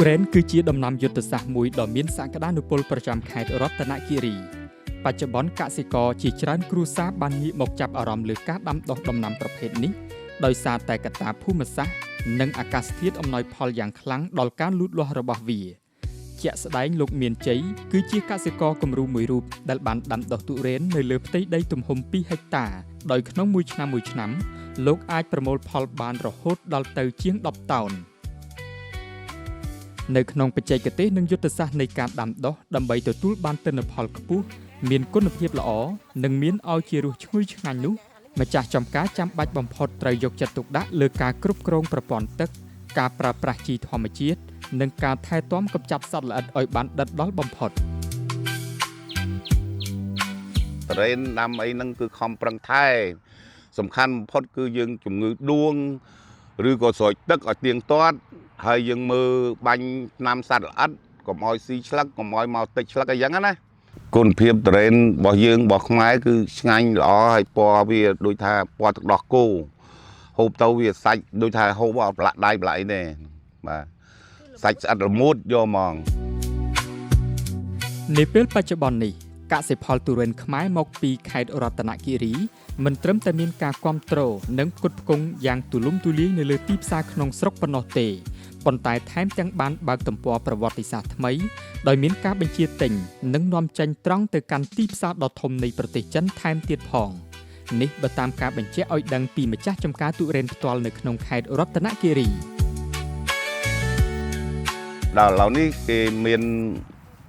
រ៉េនគឺជាដំណាំយុទ្ធសាស្ត្រមួយដ៏មានសក្តានុពលប្រចាំខេត្តរតនគិរីបច្ចុប្បន្នកសិករជាច្រើនគ្រួសារបានងាកមកចាប់អារម្មណ៍លើការដាំដុះដំណាំប្រភេទនេះដោយសារតែកត្តាភូមិសាស្ត្រនិងអាកាសធាតុអំណោយផលយ៉ាងខ្លាំងដល់ការលូតលាស់របស់វាជាក់ស្ដែងលោកមានជ័យគឺជាកសិករគំរូមួយរូបដែលបានដាំដុះទុរេននៅលើផ្ទៃដីទំហំ2ហិកតាដោយក្នុងមួយឆ្នាំមួយឆ្នាំលោកអាចប្រមូលផលបានរហូតដល់ទៅជាង10តោននៅក្នុងបច្ចេកទេសនិងយុទ្ធសាស្ត្រនៃការដាំដុះដើម្បីទទួលបានទិន្នផលខ្ពស់មានគុណភាពល្អនិងមានឲ្យជារសឈ្ងុយឆ្ងាញ់នោះម្ចាស់ចម្ការចាំបាច់បំផុតត្រូវយកចិត្តទុកដាក់លើការគ្រប់គ្រងប្រព័ន្ធទឹកការប្រើប្រាស់ជីធម្មជាតិនិងការថែទាំកម្ចាត់សត្វល្អិតឲ្យបានដិតដល់បំផុតទុរេនដាំអីហ្នឹងគឺខំប្រឹងថែសំខាន់បំផុតគឺយើងជំងឺដួងឬក៏ស្រោចទឹកឲ្យទៀងទាត់ហើយយើងមើលបាញ់ថ្នាំសត្វល្អិតកុំឲ្យស៊ីឆ្លឹកកុំឲ្យមកតិចឆ្លឹកអីចឹងណាគុណភាពទុរេនរបស់យើងរបស់ខ្មែរគឺឆ្ងាញ់ល្អហើយពណ៌វាដូចថាពណ៌ទឹកដោះគោហូបទៅវាសាច់ដូចថាហូបអត់ប្រឡាក់ដៃប្រឡាក់អីទេបាទសាច់ស្អិតល្មួតយកហ្មងនាពេលបច្ចុប្បន្ននេះកសិផលទុរេនខ្មែរមកពីខេត្តរតនគិរីមិនត្រឹមតែមានការគាំទ្រនិងផ្គត់ផ្គង់យ៉ាងទូលំទូលាយនៅលើទីផ្សារក្នុងស្រុកប៉ុណ្ណោះទេប៉ុន្តែថែមទាំងបានបើកទំព័រប្រវត្តិសាស្ត្រថ្មីដោយមានការបញ្ជាទិញនិងនាំចេញត្រង់ទៅកាន់ទីផ្សារដ៏ធំនៃប្រទេសចិនថែមទៀតផងនេះបើតាមការបញ្ជាក់ឲ្យដឹងពីម្ចាស់ចម្ការទុរេនផ្ទាល់នៅក្នុងខេត្តរតនគិរីដល់ឥឡូវនេះគេមាន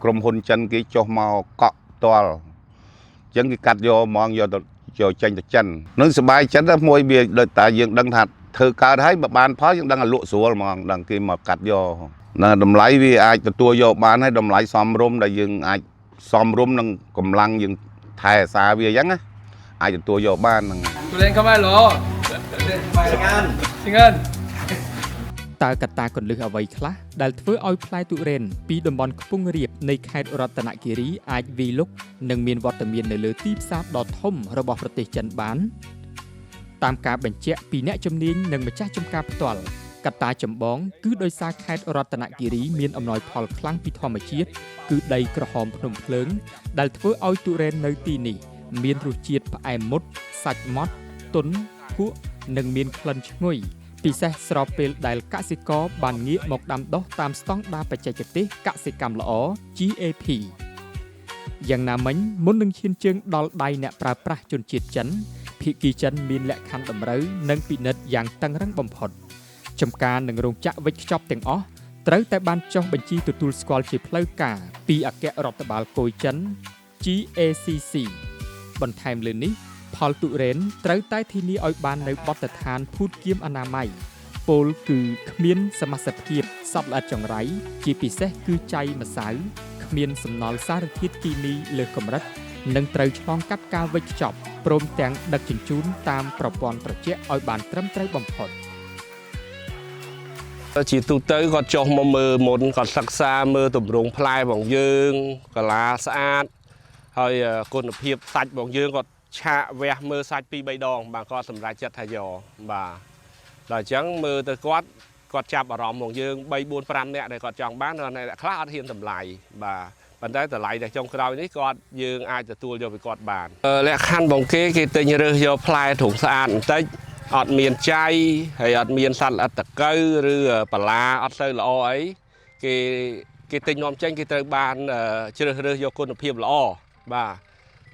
ក្រុមហ៊ុនចិនគេចុះមកកក់ផ្ទាល់អញ្ចឹងគេកាត់យកហ្មងយកទៅយកចេញទៅចិននឹងសบายចិត្តណាមួយវាដូចតែយើងដឹងថាធ្វើកើតហើយបើបានផលយើងដឹងថាលក់ស្រួលហ្មងដឹងគេមកកាត់យកណាតម្លៃវាអាចទទួលយកបានហើយតម្លៃសមរម្យដែលយើងអាចសមរម្យនឹងកម្លាំងយើងថែអាសាវាអញ្ចឹងណាអាចទទួលយកបានហ្នឹង ទុរេនខ្មែរល្អឆ្ងាញ់ តើកត្តាគន្លឹះអ្វីខ្លះដែលធ្វើឲ្យផ្លែទុរេនពីតំបន់ខ្ពង់រាបនៃខេត្តរតនគិរីអាចវាយលុកនិងមានវត្តមាននៅលើទីផ្សារដ៏ធំរបស់ប្រទេសចិនបានតាមការបញ្ជាក់ពីអ្នកជំនាញនិងម្ចាស់ចម្ការផ្ទាល់កត្តាចម្បងគឺដោយសារខេត្តរតនគិរីមានអំណោយផលខ្លាំងពីធម្មជាតិគឺដីក្រហមភ្នំភ្លើងដែលធ្វើឲ្យទុរេននៅទីនេះមានរសជាតិផ្អែមមុតសាច់ម៉ត់ទន់ភក់និងមានក្លិនឈ្ងុយពិសេសស្របពេលដែលកសិករបានងាកមកដាំដុះតាមស្តង់ដារបច្ចេកទេសកសិកម្មល្អ GAP យ៉ាងណាមិញមុននឹងឈានជើងដល់ដៃអ្នកប្រើប្រាស់ជនជាតិចិនភាគីចិនមានលក្ខខណ្ឌតម្រូវនិងពិនិត្យយ៉ាងតឹងរឹងបំផុតចំការនិងរោងចក្រវេចខ្ចប់ទាំងអស់ត្រូវតែបានចុះបញ្ជីទទួលស្គាល់ជាផ្លូវការពីអគ្គរដ្ឋបាលគយចិន GACC បន្ថែមលើនេះផលទុរេនត្រូវតែធានាឲ្យបាននូវបទដ្ឋានភូតគាមអនាម័យពោលគឺគ្មានសមាសភាពសត្វល្អិតចង្រៃជាពិសេសគឺចៃម្សៅគ្មានសំណល់សារធាតុគីមីលើសកម្រិតនិងត្រូវឆ្លងកាត់ការវេចខ្ចប់ព្រមទាំងដឹកជញ្ជូនតាមប្រព័ន្ធត្រជាក់ឲ្យបានត្រឹមត្រូវបំផុត ជាទូទៅគាត់ចុះមកមើលមុនគាត់សិក្សាមើលទម្រង់ផ្លែរបស់យើងកាឡាស្អាតហើយគុណភាពសាច់របស់យើងគាត់ឆាកវះមើលសាច់2 3ដងបាទគាត់សម្រេចចិត្តថាយកបាទដល់អញ្ចឹងមើលទៅគាត់ចាប់អារម្មណ៍របស់យើង3 4 5នាក់ដែលគាត់ចង់បានអ្នកខ្លះអត់ហ៊ានតម្លៃបាទប៉ុន្តែតម្លៃដែលចុងក្រោយនេះគាត់យើងអាចទទួលយកពីគាត់បានលក្ខខណ្ឌរបស់គេគេទិញរើសយកផ្លែធំស្អាតបន្តិចអត់មានចៃហើយអត់មានសត្វល្អិតតកៅឬបន្លាអត់សូវល្អអីគេទិញនាំចេញគេត្រូវបានជ្រើសរើសយកគុណភាពល្អបាទ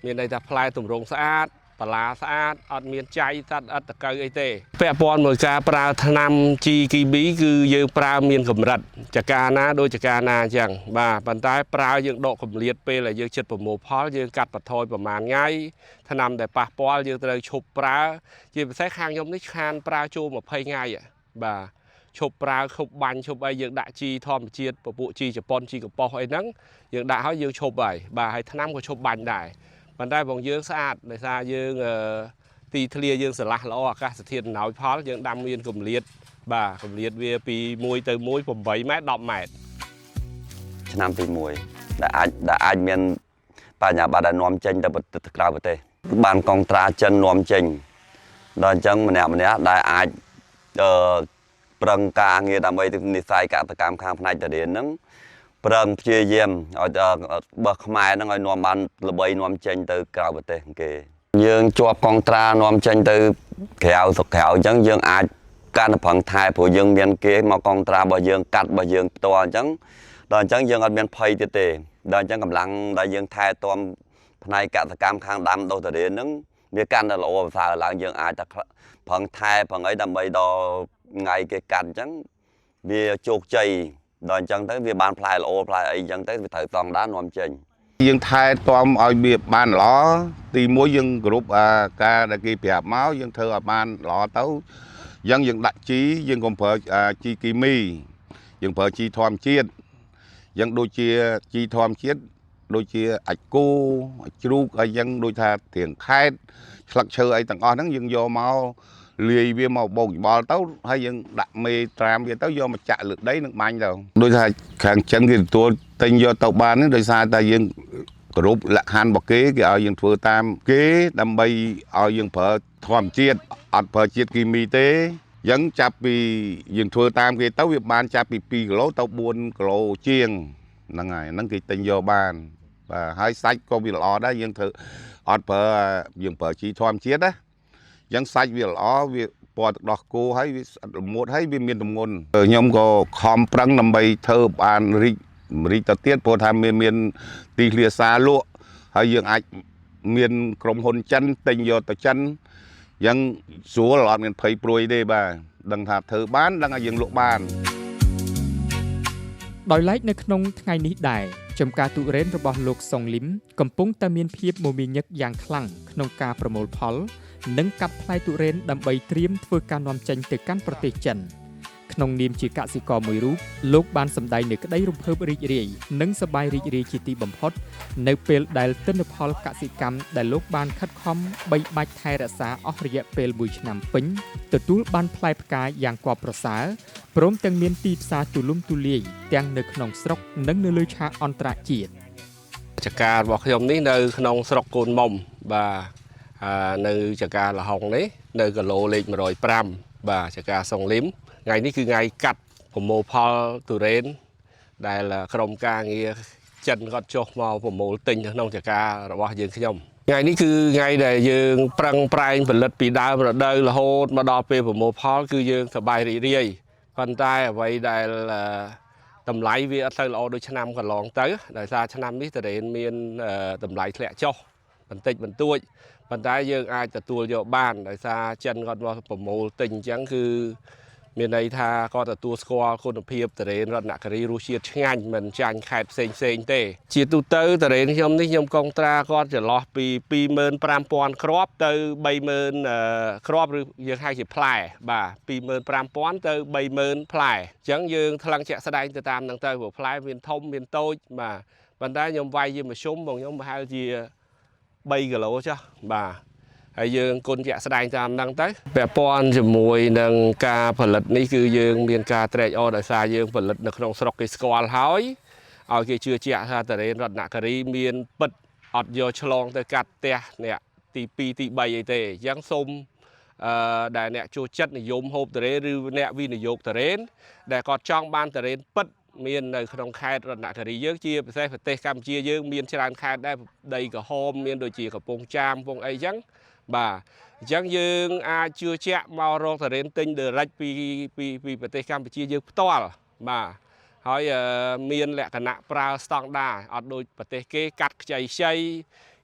មានន័យថាផ្លែទម្រង់ស្អាតបន្លាស្អាតអត់មានចៃសត្វល្អិតតកៅអីទេពាក់ព័ន្ធមួយការប្រើថ្នាំ GKB គឺយើងប្រើមានកម្រិតចកាណាដូចចកាណាអញ្ចឹងបាទប៉ុន្តែប្រើយើងដកកម្រិតពេលដែលយើងចិត្តប្រមូលផលយើងកាត់បន្ថយប្រហែលថ្ងៃថ្នាំដែលប៉ះពាល់យើងត្រូវឈប់ប្រើជាពិសេសខាងខ្ញុំនេះខានប្រើចូល20ថ្ងៃបាទឈប់ប្រើឈប់បាញ់ឈប់អីយើងដាក់ជីធម្មជាតិពពួកជីជប៉ុនជីកំប៉ុស្តអីហ្នឹងយើងដាក់ហើយយើងឈប់ហើយបាទហើយថ្នាំក៏ឈប់បាញ់ដែរប៉ុន្តែបងយើងស្អាតដោយសារយើងទីធ្លាយើងស្រឡះល្អអាកាសធាតុអំណោយផលយើងដាំមានកម្រិតបាទកម្រិតវាពី1ទៅ1 8ម៉ែត្រ10ម៉ែត្រ ឆ្នាំទី1ដែលអាចមានបញ្ញាបត្រដែលនាំចេញទៅក្រៅប្រទេសបានកងត្រាចិននាំចេញដល់អញ្ចឹងម្នាក់ម្នាក់ដែលអាច ប្រឹងការងារដើម្បីនិស័យកសិកម្មខាងផ្នែកទុរេនហ្នឹងប្រឹងព្យាយាមឲ្យបើខ្មែរហ្នឹងឲ្យនាំបានល្បីនាំចេញទៅក្រៅប្រទេសគេយើងជាប់កងត្រានាំចេញទៅក្រៅស្រុកក្រៅអញ្ចឹងយើងអាចកាន់តែប្រឹងថែព្រោះយើងមានគេមកកងត្រារបស់យើងកាត់របស់យើងផ្ទាល់អញ្ចឹងដល់អញ្ចឹងយើងអត់មានភ័យទៀតទេដល់អញ្ចឹងកម្លាំងដែលយើងថែទាំផ្នែកកសិកម្មខាងដាំដុះទុរេនហ្នឹងវាកាន់តែល្អប្រសើរឡើងយើងអាចតែប្រឹងថែប្រឹងអីដើម្បីដល់ថ្ងៃគេកាត់អញ្ចឹងវាជោគជ័យដល់អញ្ចឹងទៅវាបានផ្លែល្អផ្លែអីអញ្ចឹងទៅវាត្រូវស្តង់ដារនាំចេញយើងថែទាំឲ្យវាបានល្អទីមួយយើងគោរពការដែលគេប្រាប់មកយើងធ្វើឲ្យបានល្អទៅអញ្ចឹងយើងដាក់ជីយើងកុំប្រើជីគីមីយើងប្រើជីធម្មជាតិអញ្ចឹងដូចជាជីធម្មជាតិដូចជាអាចគោអាចជ្រូកអីចឹងដូចថាត្រៀងខេតស្លឹកឈើអីទាំងអស់ហ្នឹងយើងយកមកលាយវាមកបោកច្បល់ទៅហើយយើងដាក់មេត្រាមវាទៅយកមកចាក់លើដីនឹងបាញ់ទៅដូចថាខាងចិនគេទទួលទិញយកទៅបាននេះដោយសារតែយើងគោរពលក្ខខណ្ឌរបស់គេគេឲ្យយើងធ្វើតាមគេដើម្បីឲ្យយើងប្រើធម្មជាតិអត់ប្រើជាតិគីមីទេអញ្ចឹងចាប់ពីយើងធ្វើតាមគេទៅវាបានចាប់ពី2គីឡូទៅ4គីឡូជាងហ្នឹងហើយហ្នឹងគេទិញយកបានបាទហើយសាច់ក៏វាល្អដែរយើងធ្វើអត់ប្រើយើងប្រើជីធម្មជាតិណាអញ្ចឹងសាច់វាល្អវាពណ៌ទឹកដោះគោហើយវាស្អិតល្មួតហើយវាមានទម្ងន់ខ្ញុំក៏ខំប្រឹងដើម្បីធ្វើបានរីកទៅទៀតព្រោះថាមានទីធ្លាសាលក់ហើយយើងអាចមានក្រុមហ៊ុនចិនទិញយកទៅចិនអញ្ចឹងស្រួលអត់មានភ័យព្រួយទេបាទដឹងថាធ្វើបានដឹងថាយើងលក់បានដោយឡែកនៅក្នុងថ្ងៃនេះដែរចំការទុរេនរបស់លោកសុងលឹមកំពុងតែមានភាពមមាញឹកយ៉ាងខ្លាំងក្នុងការប្រមូលផលនិងកាត់ផ្លែទុរេនដើម្បីត្រៀមធ្វើការនាំចេញទៅកាន់ប្រទេសចិនក្នុងនាមជាកសិករមួយរូបលោកបានសម្ដែងនូវក្តីរំភើបរីករាយនិងសប្បាយរីករាយជាទីបំផុតនៅពេលដែលទិន្នផលកសិកម្មដែលលោកបានខិតខំបីបាច់ថែរក្សាអស់រយៈពេល1ឆ្នាំពេញទទួលបានផ្លែផ្កាយ៉ាងគប្បីប្រសើរព្រមទាំងមានទីផ្សារទូលំទូលាយទាំងនៅក្នុងស្រុកនិងនៅលើឆាកអន្តរជាតិចការរបស់ខ្ញុំនេះនៅក្នុងស្រុកកូនមុំបាទនៅចការលហុងនេះនៅគីឡូលេខ105បាទចការសុងលឹមថ្ងៃនេះគឺថ្ងៃកាត់ប្រមូលផលទុរេនដែលក្រុមការងារចិនគាត់ចុះមកប្រមូលទិញនៅក្នុងចការរបស់យើងខ្ញុំថ្ងៃនេះគឺថ្ងៃដែលយើងប្រឹងប្រែងផលិតពីដើមរដូវរហូតមកដល់ពេលប្រមូលផលគឺយើងសប្បាយរីករាយប៉ុន្តែអ្វីដែលតម្លៃវាអត់សូវល្អដូចឆ្នាំកន្លងទៅដោយសារឆ្នាំនេះទុរេនមានតម្លៃធ្លាក់ចុះបន្តិចបន្តួចប៉ុន្តែយើងអាចទទួលយកបានដោយសារចិនគាត់មកប្រមូលទិញអញ្ចឹងគឺមានន័យថាគាត់ទទួលស្គាល់គុណភាពទុរេនរតនគិរីរសជាតិឆ្ងាញ់មិនចាញ់ខេត្តផ្សេងផ្សេងទេជាទូទៅទុរេនខ្ញុំនេះខ្ញុំកុងត្រាគាត់ចន្លោះពី 25,000 គ្រាប់ទៅ 30,000 គ្រាប់ឬយើងហៅជាផ្លែបាទ 25,000 ទៅ 30,000 ផ្លែអញ្ចឹងយើងថ្លឹងជាក់ស្ដែងទៅតាមហ្នឹងទៅព្រោះផ្លែមានធំមានតូចបាទប៉ុន្តែខ្ញុំវាយជាមធ្យមបងខ្ញុំប្រហែលជា3គីឡូចុះបាទហើយយើងគុណជាក់ស្ដែងតាមហ្នឹងទៅពាក់ព័ន្ធជាមួយនឹងការផលិតនេះគឺយើងមានការត្រេកអរដោយសារយើងផលិតនៅក្នុងស្រុកគេស្គាល់ហើយឲ្យគេជឿជាក់ថាទុរេនរតនគិរីមានពិតអត់យកឆ្លងទៅកាត់ផ្ទះអ្នកទី2ទី3អីទេអញ្ចឹងសូមដែលអ្នកចូលចិត្តនិយមហូបទុរេនឬអ្នកវិនិយោគទុរេនដែលគាត់ចង់បានទុរេនពិតមាននៅក្នុងខេត្តរតនគិរីយើងជាពិសេសប្រទេសកម្ពុជាយើងមានច្រើនខេត្តដែរដីក្រហមមានដូចជាកំពង់ចាមកំពង់អីចឹងបាទអញ្ចឹងយើងអាចជឿជាក់មករកទុរេនទិញ direct ពីប្រទេសកម្ពុជាយើងផ្ទាល់បាទហើយមានលក្ខណៈប្រើស្តង់ដារអត់ដូចប្រទេសគេកាត់ខ្ចីខ្ចី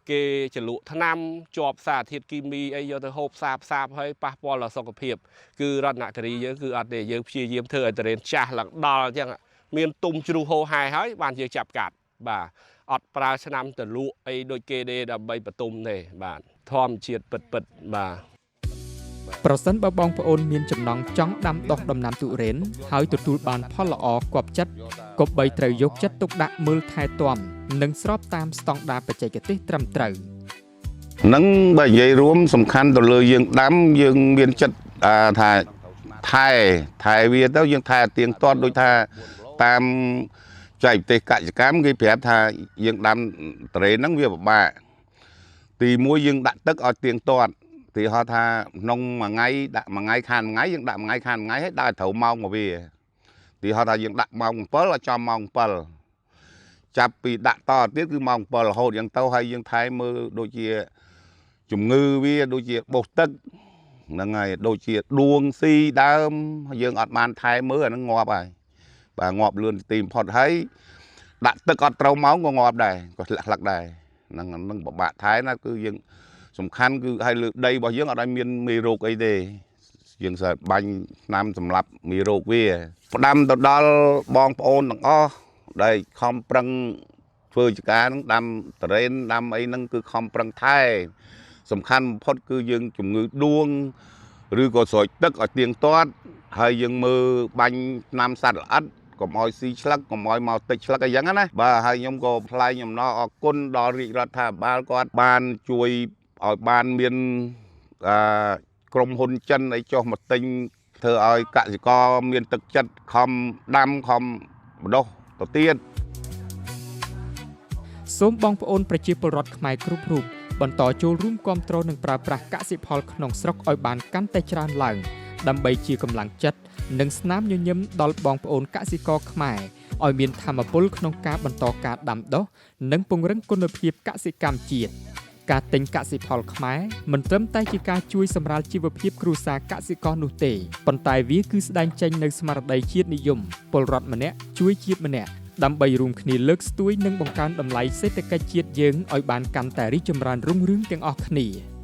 គេជ្រលក់ថ្នាំជាប់សារធាតុគីមីអីយកទៅហូបសាបសាបហើយប៉ះពាល់ដល់សុខភាពគឺរតនគិរីយើងគឺអត់ទេយើងព្យាយាមធ្វើឲ្យទុរេនចាស់ឡើងដល់អញ្ចឹងមានទុំជ្រុះហោហែហើយបានយើងចាប់កាត់បាទអត់ប្រើឆ្នាំទៅលក់អីដូចគេទេដើម្បីបន្ទុំទេបាទធម្មជាតិពិតពិតបាទប្រសិនបើបងប្អូនមានចំណងចង់ដាំដុះដំណាំទុរេនហើយទទួលបានផលល្អគប់ចិត្តគប្បីត្រូវយកចិត្តទុកដាក់មើលថែទាំនិងស្របតាមស្តង់ដារបច្ចេកទេសត្រឹមត្រូវនឹងបើនិយាយរួមសំខាន់ទៅលើយើងដាំយើងមានចិត្តថាថែវាទៅយើងថែទៀងទាត់ដូចថាតាមចែកប្រទេសកសិកម្មគេប្រាប់ថាយើងដាំទុរេនហ្នឹងវាពិបាកទីមួយយើងដាក់ទឹកឲ្យទៀងទាត់ ទីហោថាក្នុងមួយថ្ងៃដាក់មួយថ្ងៃខានមួយថ្ងៃយើងដាក់មួយថ្ងៃខានមួយថ្ងៃហើយដើរត្រូវម៉ោងមកវាទីហោថាយើងដាក់ម៉ោង7ឲ្យចំម៉ោង7ចាប់ពីដាក់តទៀតគឺម៉ោង7រហូតយ៉ាងទៅហើយយើងថែមើលដូចជាជំងឺវាដូចជាបោសទឹកហ្នឹងហើយដូចជាដួងស៊ីដើមយើងអត់បានថែមើលអាហ្នឹងងាប់ហើយបាទងាប់លឿនទីបំផុតហើយដាក់ទឹកអត់ត្រូវម៉ោងក៏ងាប់ដែរក៏ធ្លាក់ផ្លឹកដែរហ្នឹងហ្នឹងពិបាកថែណាគឺយើងសំខាន់គឺឲ្យលើដីរបស់យើងអត់ឲ្យមានមេរោគអីទេយើងសើបាញ់ថ្នាំសម្រាប់មេរោគវាផ្ដាំទៅដល់បងប្អូនទាំងអស់ដែលខំប្រឹងធ្វើចការហ្នឹងដាំតរ៉េនដាំអីហ្នឹងគឺខំប្រឹងថែសំខាន់បំផុតគឺយើងជំងឺដួងឬក៏ស្រោចទឹកឲ្យទៀងទាត់ហើយយើងមើលបាញ់ថ្នាំសត្វល្អិតកុំឲ្យស៊ីឆ្លឹកកុំឲ្យមកតិចឆ្លឹកអីចឹងណាបាទហើយខ្ញុំក៏ថ្លែងអំណរអគុណដល់រាជរដ្ឋាភិបាលគាត់បានជួយឲ្យបានមានអឺក្រុមហ៊ុនចិនអីចុះមកទិញធ្វើឲ្យកសិករមានទឹកចិត្តខំដាំខំបដុះទៅទៀត សូមបងប្អូនប្រជាពលរដ្ឋខ្មែរគ្រប់រូបបន្តចូលរួមគាំទ្រនិងប្រើប្រាស់កសិផលក្នុងស្រុកឲ្យបានកាន់តែច្រើនឡើងដើម្បីជាកម្លាំងចិត្តនិងស្នាមញញឹមដល់បងប្អូនកសិករខ្មែរឲ្យមានថាមពលក្នុងការបន្តការដាំដុះនិងពង្រឹងគុណភាពកសិកម្មជាតិការទិញកសិផលខ្មែរមិនត្រឹមតែជាការជួយសម្រាលជីវភាពគ្រួសារកសិករនោះទេប៉ុន្តែវាគឺស្ដែងចេញនូវស្មារតីជាតិនិយមពលរដ្ឋម្នាក់ជួយជាតិម្នាក់ដើម្បីរួមគ្នាលើកស្ទួយនិងបង្កើនតម្លៃសេដ្ឋកិច្ចជាតិយើងឲ្យបានកាន់តែរីកចម្រើនរុងរឿងទាំងអស់គ្នា។